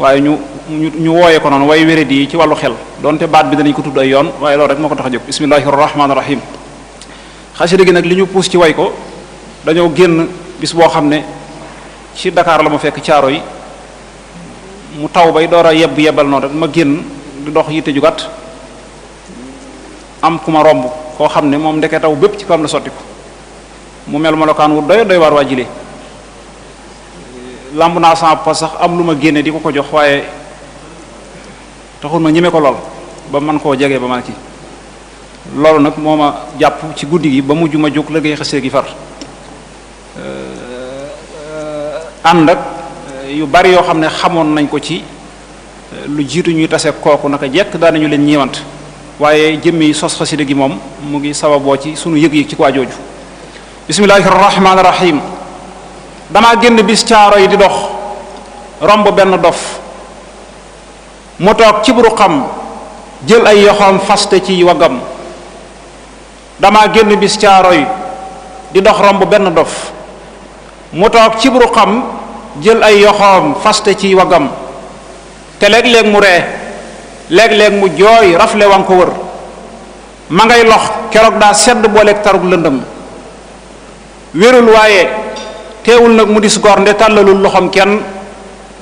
waaye ñu wooyee ko noonu way wéradi yi ci wàllu xel donte baat bi danañ ko tudd ay yoon waaye loolu rek moo ko tax a jóg bismillahir rahmanir rahim. xasida gi nag li ñu puus ci way ko dañoo génn bis boo xam ne ci Dakar la ma fekk caaro yi mu taw bay door a yebbal noonu rek ma génn di dox yitte ju gàtt am ku ma romb koo xam ne moom ndeke taw bépp ci kawam la sotti ko mu mel melokaan wu doy waar waa jile lamb naa sama pas sax am lu ma génne di ko jox waaye taxul ma ñeme ko lool ba man koo jege ba man ci loolu nag moo ma jàpp ci guddi gi ba mujj ma jóg liggéey xasee gi far ànd ak yu bari yoo xam ne xamoon nañ ko ci lu jiitu ñuy tase kooku naka jekk daanañu leen ñeewant waaye jëmmi sos xasida gi moom mu ngi sababoo ci sunu yëg-yëg ci waa jooju bismillahir rahmanir rahim. damaa génn bis caaro yi di dox romb benn dof mu toog ci buru xam jël ay yoxoom faste ci waggam damaa génn bis caaro yi di dox romb benn dof mu toog ci buru xam jël ay yoxoom faste ci waggam te léeg-léeg mu ree léeg-léeg mu jooy rafle wan ko wër ma ngay lox keroog daa sedd booleeg tarug lëndëm wérul waaye teewul nag mu dis gor nde tàllalul loxoom kenn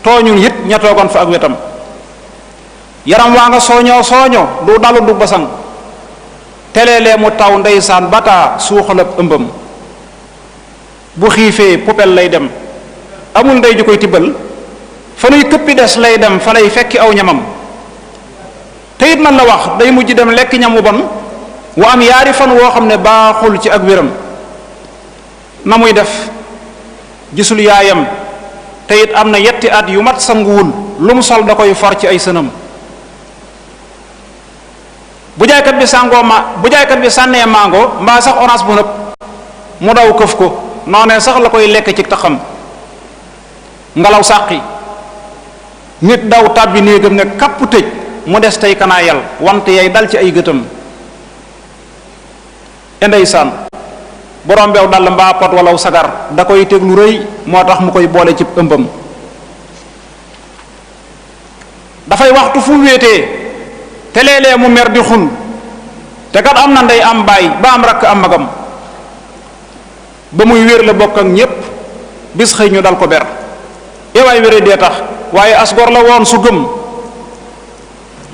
tooñul it ña toogoon fa ak wetam yaram waa nga sooñoo du dalu du basang teleelee mu taw ndeysaan bataa suuxalab ëmbam bu xiifee popel lay dem amul ndey ju koy tibbal fa nuy këppi des lay dem fa lay fekki aw ñamam te it man la wax day mujj dem lekk ñamu bon wu am yaari fan woo xam ne baaxul ci ak wéram na muy def gisul yaayam te it am na yetti at yu mat sanguwul lu mu sol da koy for ci ay sënam bu jaaykat bi sànnee mango mbaa sax orange bu nëb mu daw këf ko noonee sax la koy lekk ci taxam ngelaw sàqi nit daw tàbbi néegam ne kapp tëj mu des tey kanaayal wante yay dal ci ay gëtam ndeysaan borom beew dal mbaa pot walaw sagar da koy teg lu rëy moo tax mu koy boole ci ëmbam dafay waxtu fu wéetee te léeg-léeg mu mer di xun te kat am na ndey am baay ba am rakk am magam ba muy wér la bokk ak ñépp bis xëy ñu dal ko ber ewaay wére dee tax waaye asgor la woon su gëm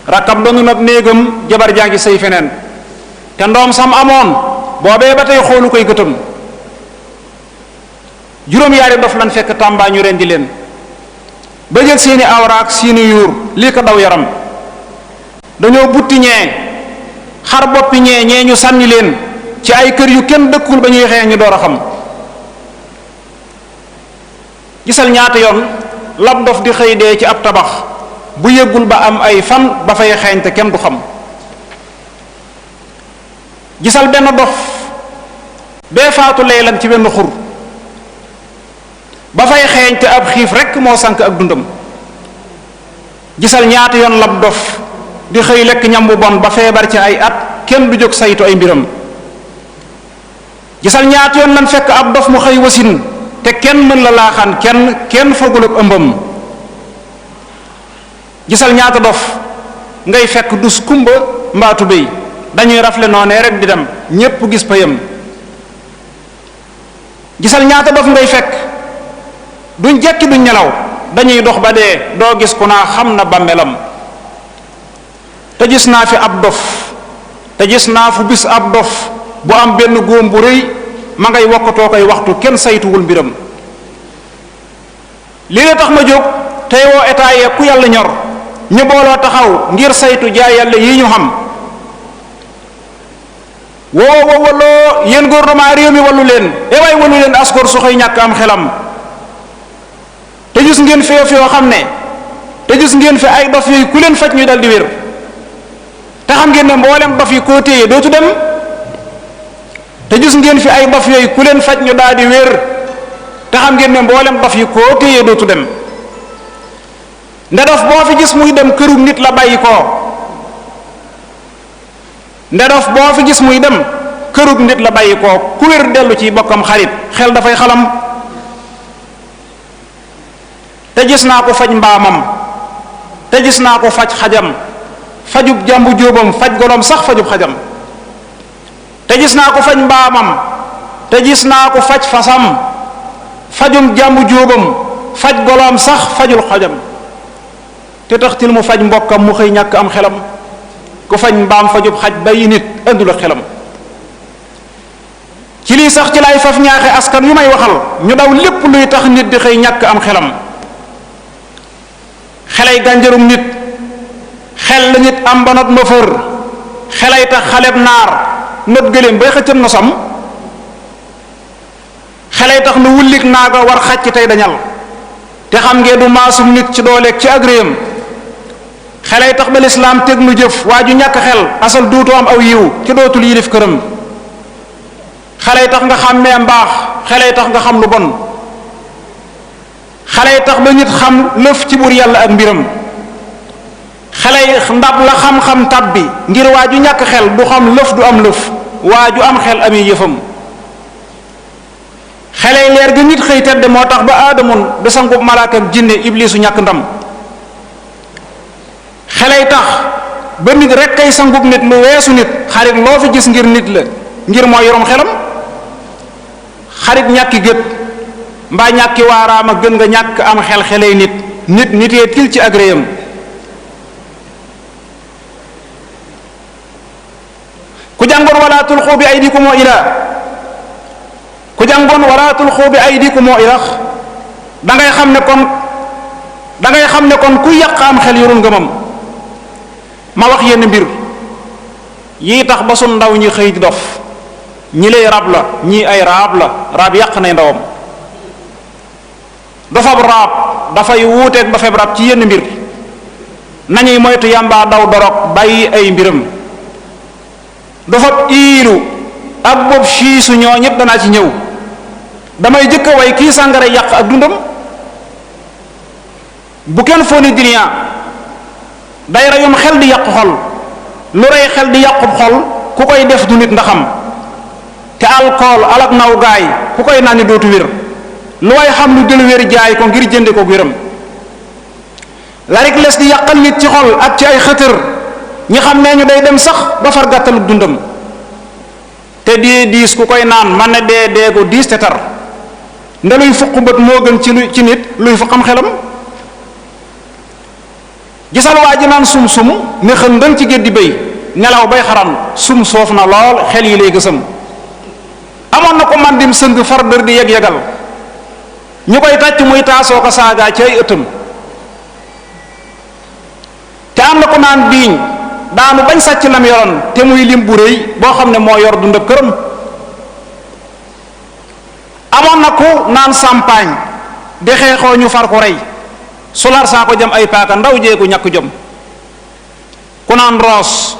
rakkam doonu nag néegam jabar jaa ngi sëy feneen te ndoom sam amoon boobee ba tey xoolu koy gëtam juróom-yaari dof lan fekk Tàmba ñu rendi leen ba jël seeni awraak seeni yuur lii ko daw yaram dañoo butti ñee xar boppi ñee ñu sànni leen ci ay kër yu kenn dëkkul ba ñuy xeex ñu door a xam gisal ñaata yoon lab dof di xëy dee ci ab tabax bu yëggul ba am ay fan ba fay xeeñ te kenn du xam gisal benn dof bee faatu laylan ci benn xur ba fay xeeñ te ab xiif rekk moo sànk ak dundam gisal ñaata yoon lab dof di xëy lekk ñam bu bon ba feebar ci ay at kenn du jóg saytu ay mbiram gisal ñaata yoon lan fekk ab dof mu xëy wasin te kenn mën la laaxaan kenn fogul ak ëmbam gisal ñaata dof ngay fekk dus kumba mbaatu béy dañuy rafle noonee rek di dem ñépp gis payam gisal ñaata dof ngay fekk duñ jekki duñ nelaw dañuy dox ba dee doo gis ku naa xam na bàmmeelam te gis naa fi ab dof te gis naa fu bis ab dof bu am benn góom bu rëy ma ngay wokkatoo koy waxtu kenn saytuwul mbiram lii la tax ma jóg tey woo état yee ku yàlla ñor ñu booloo taxaw ngir saytu jaay yàlla yi ñu xam woo walloo yéen gouvernement réew mi wallu leen ewaay wallu leen askor su xëy ñàkk am xelam te gis ngeen fi yoo xam ne te gis ngeen fi ay dof yooyu ku leen faj ñu dal di wér te xam ngeen ne mboolem dof yi koo téye dootu dem te gis ngeen fi ay dof yooyu ku leen faj ñu daal di wér te xam ngeen ne mboolem dof yi koo téye dootu dem nde dof boo fi gis muy dem kërug nit la bàyyi koo nde dof boo fi gis muy dem kërug nit la bàyyi koo ku wér dellu ci bokkam xarit xel dafay xalam te gis naa ko faj mbaamam te gis naa ko faj xajam fajub jàmbu jóobam faj goloom sax fajub xajam te gis naa ko faj mbaamam te gis naa ko faj fasam fajum jàmbu jóobam faj goloom sax fajul xajam te taxtil mu faj mbokkam mu xëy ñàkk am xelam ku faj mbaam fajub xaj bàyyi nit andul ak xelam ci lii sax ci lay faf ñaaxe askan yu may waxal ñu daw lépp luy tax nit di xëy ñàkk am xelam xelay gànjarum nit xel la nit am ba not ma fër xelay tax xaleb naar not gëléem bay xëccam nosam xelay tax nu wullik naaga war xàcc tey dañal te xam ngeen du maasum nit ci dooleeg ci agréyam xelay tax ba lislaam teg nu jëf waa ju ñàkk xel asal duutu am aw yiw ci dootul yilif këram xelay tax nga xàmmee mbaax xelay tax nga xam lu bon xelay tax ba nit xam lëf ci buur yàlla ak mbiram xelay ndab la xam-xam tab bi ngir waa ju ñàkk xel du xam lëf du am lëf waa ju am xel ami yëfam xelay leer gi nit xëy tedd moo tax ba aadamun da sangub malaaka ak jinne iblisu ñàkk ndam xelay tax ba nit rek kay sangub nit lu weesu nit xarit loo fi gis ngir nit la ngir mooy yorom xelam xarit ñàkki gët mbaa ñàkki waaraama gën nga ñàkk am xel xelay nit nitee til ci agréyam ku jàngoon wala tulqu bi aydikum ila ku jàngoon wala tulqu bi aydikum ila dangay xam ne kon ku yàq am xel yorul ngëmam ma wax yenn mbir yii tax ba sun ndaw ñi xëy di dof ñi lay rab la ñii ay raab la raab yàq nay ndawam dofab raab dafay wuuteeg ba feb rab ci yenn mbir nañuy moytu yàmbaa daw dorog bàyyi ay mbiram dofab iilu ak bopp siisu ñoo ñëpp danaa ci ñëw damay jëkk a way kii sàngara yàq ak dundam bu kenn foo ni duniyaa day reyum xel di yàqu xol lu rey xel di yàqub xol ku koy def du nit ndaxam te alcool alak naw gaay ku koy naan ni dootu wér lu way xam lu dul wér jaay ko ngir jënde ko wéram la rek les di yàqal nit ci xol ak ci ay xëtër ñi xam nee ñu day dem sax ba far gàttalu dundam te dee diis ku koy naan man na dee deegu diis te tar nda luy fuq bët moo gën ci nit luy fuqam xelam gisal waa ji naan sum ne xën ndën ci géddi béy nelaw bay xaram sum soof na lool xel yi lay gësam amoon na ko man dim sëng far dër di yeg-yegal ñu koy tàcc muy taasoo ko saagaa ci ay ëttam te am na ko naan biiñ daanu bañ sàcc lam yoroon te muy lim bu rëy boo xam ne moo yor dund ak këram amoon na ku naan sampaañ di xeexoo ñu far ko rey sular saa ko jam ay paaka ndaw jeeku ñàkk jom ku naan roos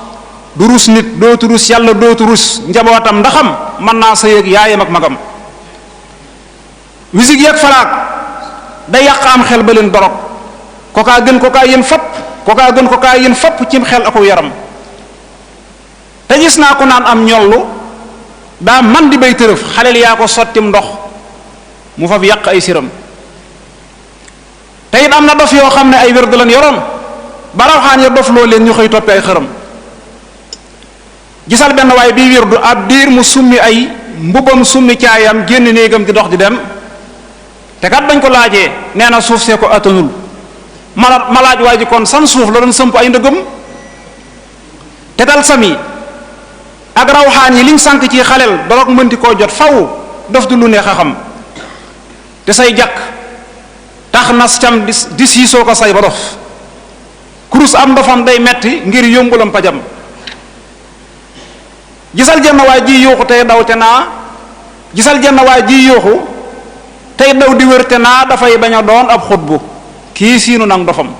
du rus nit dootu rus yàlla dootu rus njabootam ndaxam mën naa sa yëg yaayam ak magam wisig yeeg falaak day yàq am xel ba leen dorog kokaa gën kokaa yéen fapp cim xel aku yaram te gis naa ko naan am ñollu daa man di bay tërëf xaleel yaa ko sottim ndox mu faf yàq ay siram te it am na dof yoo xam ne ay wér da leen yoroon baraw xaan ya dof loo leen ñu xëy toppi ay xëram gisal benn waaye bii wirdu ab diir mu summi ay mbubam summi caayam génn néegam di dox di dem te kat bañ ko laajee nee na suuf see ko attanul ma laaj waa ji kon san suuf la doon sëmp ay ndëgëm te dal sami ak rawxaan yi liñ sànk ci xaleel doroog mënti koo jot faw def du lu neex a xam te say jàkk tax nas cam di siisoo ko say ba dof kurus am ndofam day metti ngir yombulam pajam gisal jenn waay ji yuuxu tey daw te naa gisal jenn waay ji yuuxu tey daw di wër te naa dafay bañ a doon ab xutbu kii siinu nag ndofam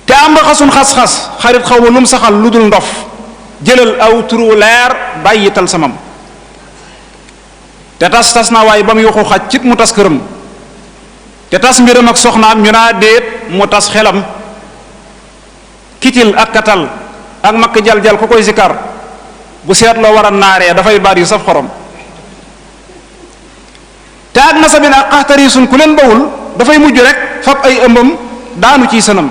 te am nga xasun xas-xas xarit xaw ma lum saxal lu dul ndof jëlal aw turu leer bàyyital samam te tas na waaye ba mu yuuxu xaj cit mu tas këram te tas mbiram ak soxnaam ñu naa déet mu tas xelam kitil ak katal ak makk jal-jal ku koy sikar bu seetloo war a naaree dafay baat yu saf xorom te ak nasabin ak xaxtari sun ku leen bawul dafay mujj rek fab ay ëmbam daanu ciy sënam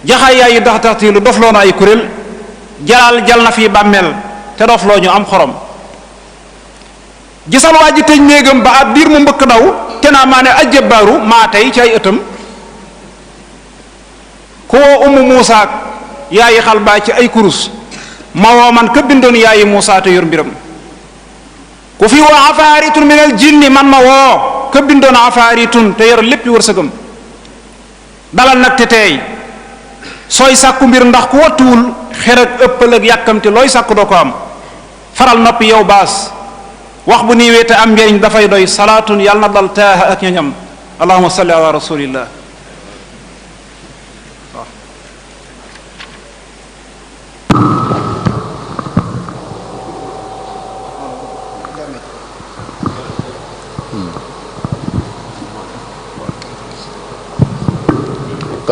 jaxaay yaay yu dax taxtiilu dofloo na ay kuréel jalaal jal na fii bàmmeel te dofloo ñu am xorom gisal waa ji tëj néegam ba ab diir mu mbëkk daw te naa maa ne ajjabaaru maa tey ci ay ëttam ku woo ummu Muusa yaayi xal baa ci ay kurus ma woo man ka bindoon yaayi Muusa te yor mbiram ku fi woo afaaritun min al jinni man ma woo ka bindoon afaaritun te yor lépp wërsëgam dalal nag te teey sooy sàkku mbir ndax ku wattuwul xer ak ëppal ak yàkkamte looy sàkku doo ko am faral noppi yow baas wax bu niiwee te am njëriñ dafay doy salaatun yàlla na dal taaha ak ñañam allahumma salli ala rasulillah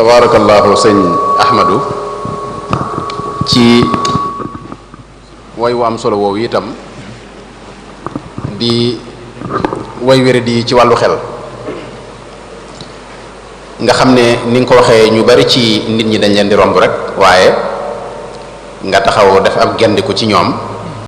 tabarakallahu sëñ Ahmadu ci woy wu am solo woowu itam di woy wére di ci wàllu xel nga xam ne ni nga ko waxee ñu bari ci nit ñi dañ leen di romb rek waaye nga taxaw def ab gendiku ci ñoom